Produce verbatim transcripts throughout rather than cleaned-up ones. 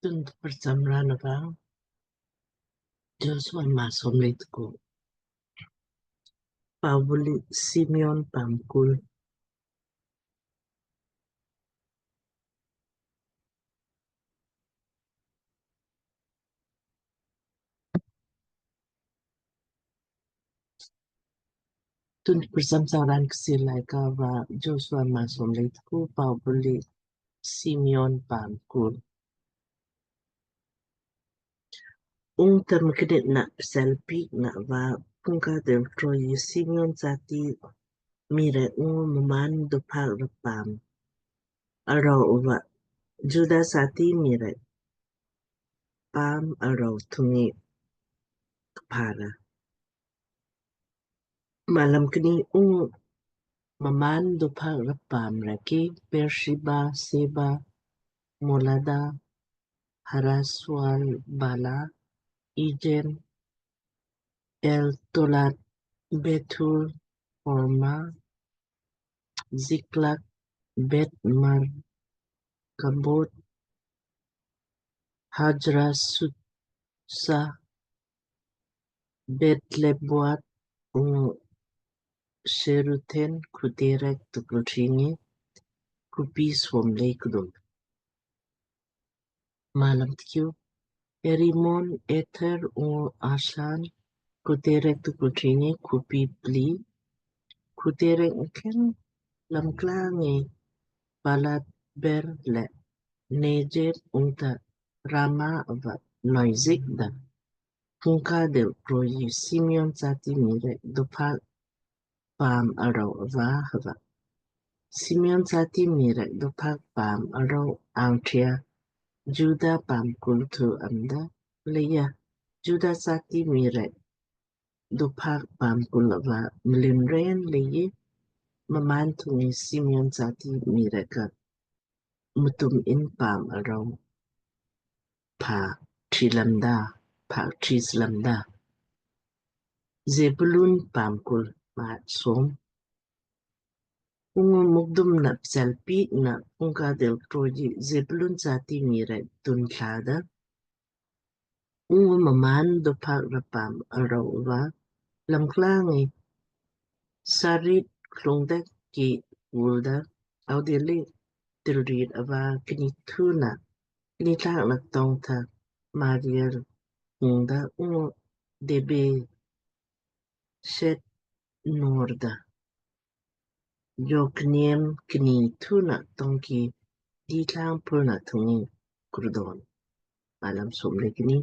Tun prcham raan ava Joshua maa somle tku. Paubuli Simeon paamkul. Tun prcham raan Kchiir Laaika ava Joshua maa somle tku. Paubuli Simeon paamkul. Ungta mknitna pselpikna va pungka del troi Simeon jati mii rek ungu mmaan dophak ra paam arou va Juda jati mii rek paam arou thungki kpha ra. Malam kni. Ungu mmaan dophak ra paam rek ki Beersheba, Sheba, Molada, Hajar Shual, Bala, Ijem, Eltolad, Bethul, Horma, Ziklag, Beth Markaboth, Hajar Susa, Beth Lebaoth ungu Sharuhen, khuterek tukul tringi khupi somle kdum. Malam tkiu. Erimon, Ether ungu Ashan, khuterek tukul tringi khupi pli. Khuterek mkheng lamkla ngi Balat Beer le Negeb ungta Rama va noizik da. Pungka del troi Simeon jati mii rek dophak paam arou ava hava. Simeon jati mii rek dophak paam arou angtria Juda paamkul thu amda. Leija Juda jati mii rek dophak paamkul ava mlin ren leiji mmaan thungki Simeon jati mii rek ka mtum in paam arou pha tri lamda, pha tri lamda. Zebulun paamkul. Maa som. Ungu mukdumna pselpikna pungka del troi Zebulun jati mii rek tun thlada. Ungu mmaan dophak ra paam arou va lamkla ngi Sarid klungda ki ulda. Audilli tilrit ava knithuna knithlak na tongtha Mariel hungda ungu Debe Shet norda. Jokneam knithuna tongki dithlang pulna thungki kurdon. Malam somle kni.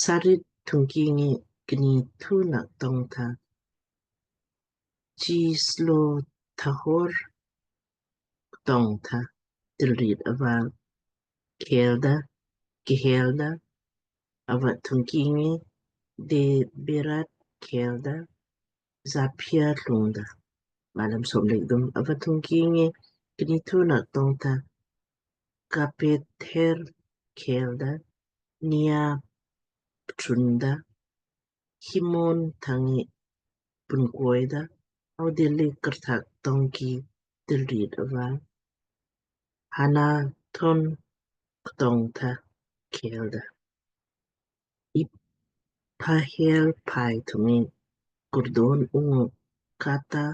Sarid thungki ngi knithuna tongtha Chislothahor tongtha tilrit ava khelda, kihelda, ava thungki ngi Daberat khelda, Japhia lungda. Malam somle kdum. Ava thungki ngi knithuna tongtha Gath-Hepher khelda, Nea ptrunda, Himon thungki punkoida, audilli karthak tongki tilrit ava Hanathon ktongtha khelda. Iptahel phai thungki kurdon ungu Katha,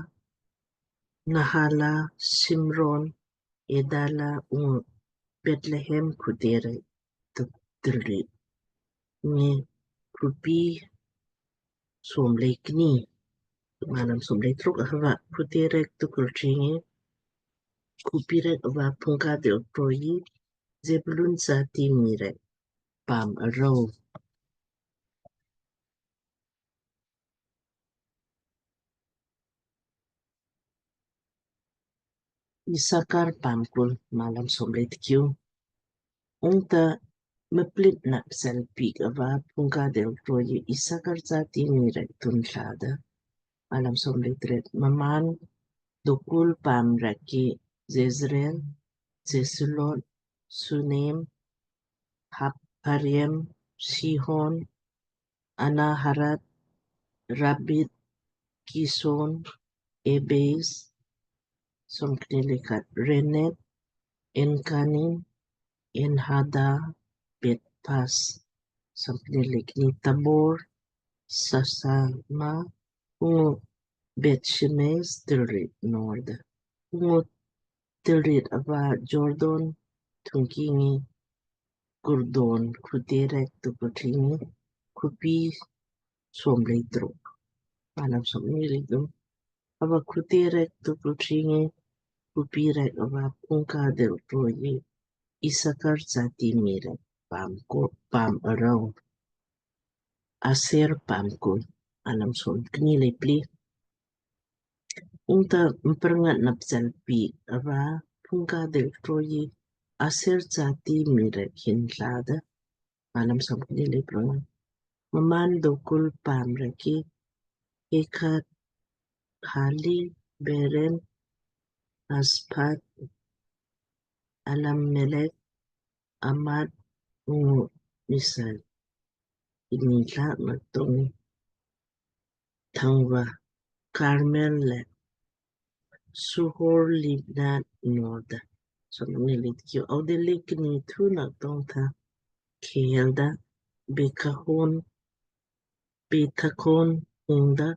Nahalal, Simron, Idala ungu Bethlehem khutere tu tilrit ngi khupi somle kni. Malam somle truk. Hava khuterek tukul tringi khupi rek ava pungka del troi Zebulun jati mii rek paam arou. Isakar paamkul. Malam somle tkiu. Ungta mplitna pselpik ava pungka del troi Isakar jati mii rek tun thlada. Malam somle tret. Mmaan dokul paam rek ki Jezreel, Kesulot, Sunem, Hapharaim, Sihon, Anaharath, Rabbith, Kison, Ebez, somkni le khat, Renet, En-Gannim, En-Hadadah, Pas, somkni lei kni Tabor, Sasama, ungu Bethsemes tilrit norda. Ungu tilrit ava Jordan thungki ngi kurdon khuterek tu putri ngi khupi som lei truk. Malam somkni lei kthum. Ava khuterek tu putri ngi khupi rek ava pungka del troyi Isakar jati mii rek paam ko paam arau Aser paam ko. Malam somkni lei pli. Ungta mperngat napsel pi ava pungka del troyi Aser jati mii rek hin lada. Malam somkni lei pranga. Mmaan dokul paam rek ki Ekat, Hali, Beren, Aspat, Alam Melek, Amat, ungu Misal. Ini lak na tong thangva Karmel le Suhor Libnat norda. Somkni lei tkiu. Audilli kni thu nak tong tha khelda Bekahon, Bethakon hungda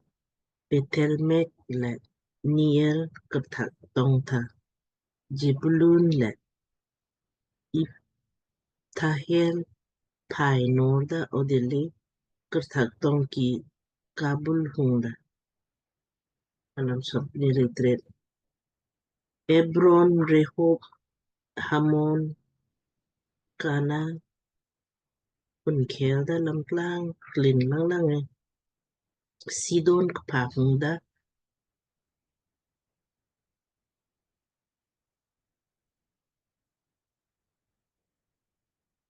Bethelmek le Niel kthak tong tha Jebulun le Iptahel phai norda audilli kthak tong ki Kabul hungda. Malam somkni lei tret. Ebron, Rehob, Hamon, Kana, un khelda lamklang klin langlang e Sidon kpa hungda.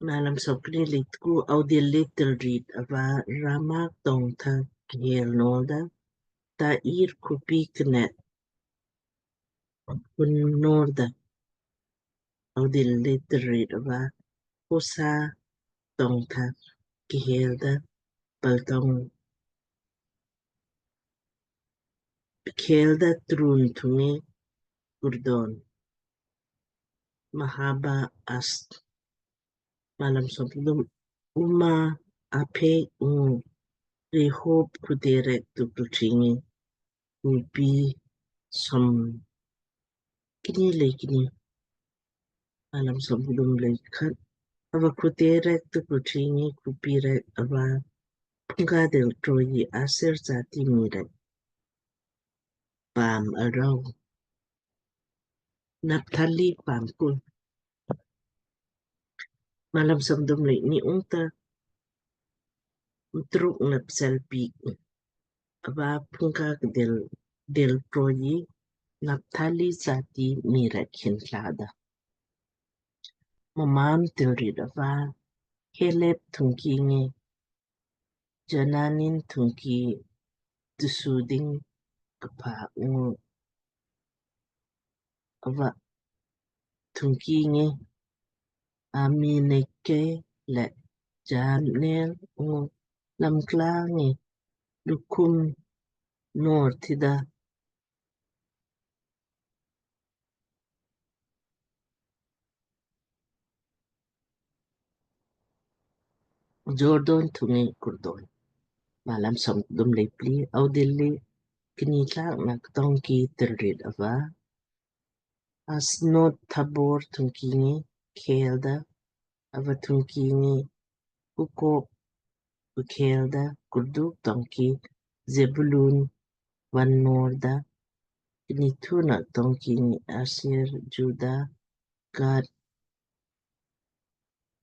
Malam somkni lei tku. Audilli tilrit ava Rama tong tha khel norda Tair khupi knet un norda. Audilli tilrit ava Hosa tong tha khelda paltong khelda trun thungi kurdon Mahaba Ast. Malam somkni lei kthum. Uma, Aphek ungu Rehob khuterek tu putri ngi khupi somkni lei kni. Malam somkni lei khat. Ava khuterek tu putri ngi khupi rek ava pungka del troyi Aser jati mii rek paam arau Naptali paam kul. Malam somkni lei kni. Ungta mtruk napsel pi ava pungka del del troyi Naptali jati mii rek hin lada. Mmaan tilrit ava Helep thungki ngi Jananin thungki tusuding kpa ungu ava thungki ngi Amineke le Jamnel ungu lamklang ngi lukum nor tida Jordan thungi kurdon. Malam somkni lei pli. Audilli kni lak na ktong ki tilrit ava Asnot Tabor thungki ngi khelda ava thungki ngi Hukok khelda kurduk tongki Zebulun van norda. Kni thu nak tongki ngi Aser, Juda, Gad.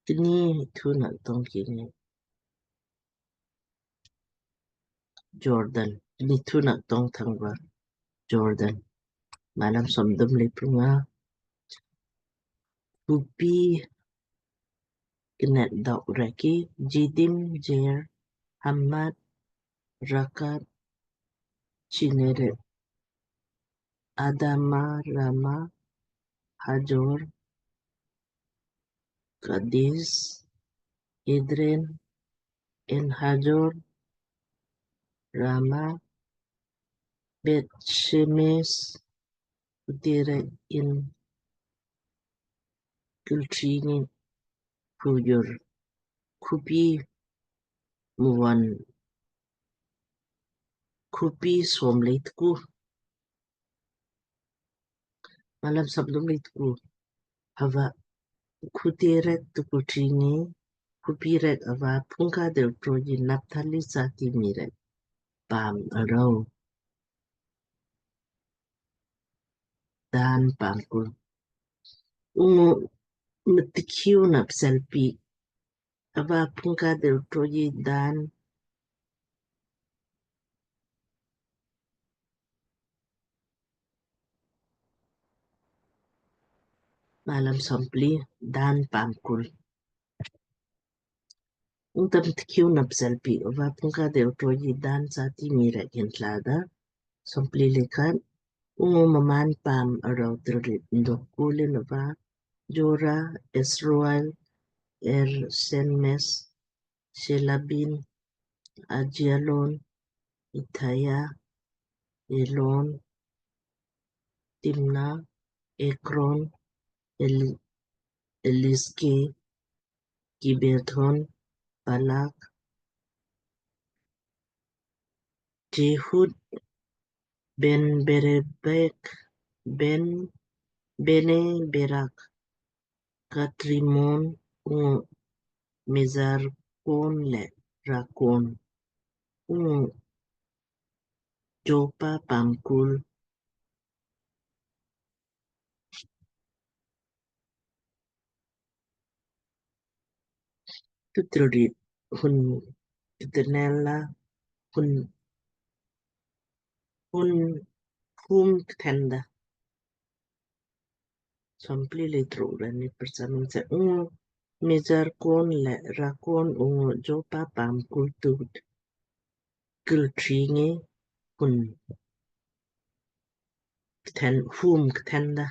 Kni thu nak tongki ngi Jordan. Kni thu nak tong thangva Jordan. Malam somkni lei prnga. Khupi knet dok rek ki Jidim, Jer, Hammat, Rakat, Chineret, Adama, Rama, Hajor, Kadis, Edren, En Hajor, Rama, Bet Shemes, khuterek in kultrini pujur. khupi muvan khupi som lei tku. Malam som lei tku. Hava khuti rek tku tringi khupi rek ava phungka del troji Naphtali sati mii rek paam arau. Dan paam kul. Ungu mtikhiu nap selpi ava phungka del troji Dan. Malam som pli. Dan paam kul. Ungta mtikhiu nap selpi ava phungka del troji Dan sati mii rek hin tlada. Som pli lei khat. Ungu mmaan paam arau trilip ndok kulin ava Jora, Esroel, Er, Senmes, Shelabin, Ajalon, Ithaya, Elon, Timna, Ekron, Eli-, Eliske, Gibethon, Balak, Jehud, Ben Berebek, Ben, Bene Berak, Katrimon, ungu Mezarkon le Rakon, ungu Jopa paam kul. Tutilri hun tutinela hun hun hum ktenda. Som pli lei truk rani persamin se ungu Mezarkon le Rakon ungu Jopa paam kul tut kul tringi hun kthen hum ktenda.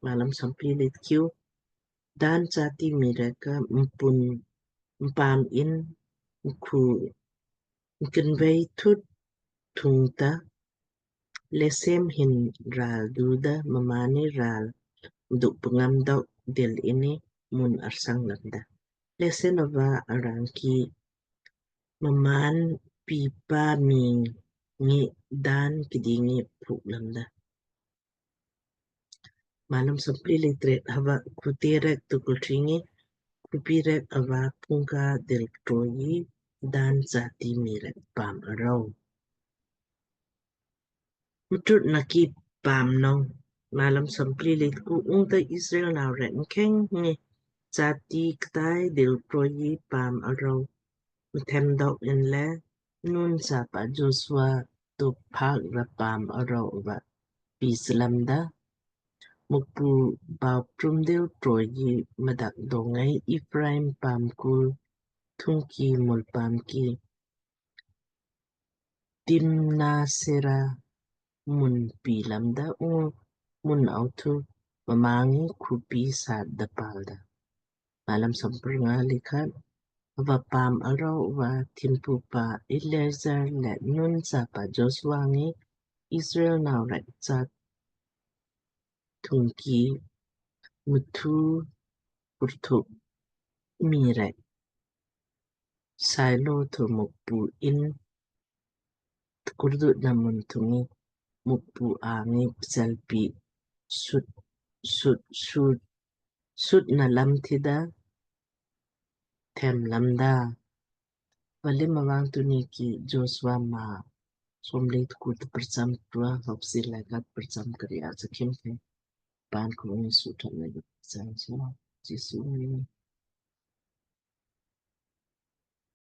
Malam som pli lei tkiu. Dan sati mii rek ka mpun mpaam in mkhu mkinvei thut thungta Lesem hin ral duda mmaanni ral duk pngam dok dil inni mun arsang lamda. Lesem ava arangki mmaan pipa mii ngi Dan kdingi puk lamda. Malam som pli lei tret. Hava khuti rek tukul tringi khupi rek ava phungka del troji Dan sati mii rek paam arau. Mtut naki paam nong. Malam som pli lei tku. Ungta Israel nau rek mkheng ngi sati ktai del troji paam arau mthem dok inle Nun sapa Joshua tu phak ra paam arau va pi slamda. Mukpu pau prum del troji madak dongai Ephraim paam kul thungki mul paam ki Timna Sera mun pi lamda ungu mun au thu mma ngi khupi sat da palda. Malam som purnga lei khat. Ava paam arau va thimpu pa Eleazar le Nun sapa Joshua ngi Israel nau rek sat thungki muthu kurthuk mii rek Sailo thu Mukpu in tkurdut na mun thungi Mukpu angi pselpi sut sut sut sut na lam thida them lamda. Valim avang tuniki Joshua ma som lei tku tu percham tua hopsi lei khat percham kari a sakhim the. Pan kuni sutan lei percham so Jisu ni.